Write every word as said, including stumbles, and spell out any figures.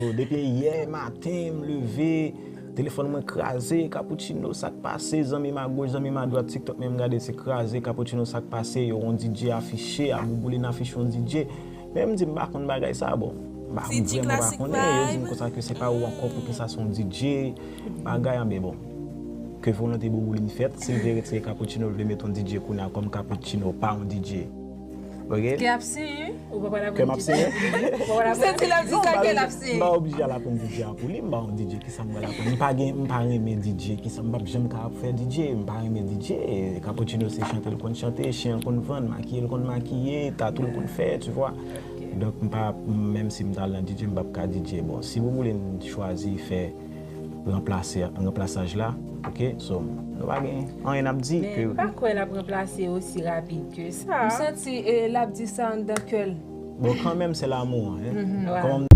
Depi yè maten, m leve, telefòn mwen kraze, Cappuccino, sa k pase, zanmi m agoch, zanmi m adwat, TikTok, men m gade, se kraze, Cappuccino, sa k pase, yo, yon D J afiche, a Bouboulin afiche yon D J. Men m di, m pa konn bagay sa, bon. M pa, m vrèman pa konnen, yo di m konsa ke se pa ou ankò, poukisa se yon D J, bagay, anben, bon. Ke volonte Bouboulin fèt, si l vle retire Cappuccino, l vle met yon D J kounye a kòm Cappuccino pa yon D J. Ok? Ke ap siyen? Ou pa pral aprann Ke m ap D J. Siyen? Ou pa pral aprann Santi l ap di sa, ke l ap siyen. M pa oblije al aprann D J a pou li, m pa yon D J, kisa m pral aprann? M pa gen, m pa renmen D J, kisa m p ap janm ka ap fè D J, m pa renmen D J. Cappuccino se chante l konn chante, chen l konn vann, makiye l konn makiye, tatou l konn fè, tu vois. Donk, m pa, menm si m t al nan D J, m p ap ka D J. Bon, si Bouboulin chwazi fè ranplase, ranplasaj la, ok? So, nou pa gen anyen n ap di ke. Men m pa kwè l ap ranplase osi rapid ke sa. M santi, e, l ap di sa anndan kè l. Bon, kanmenm, se lanmou an, hein? Kòman m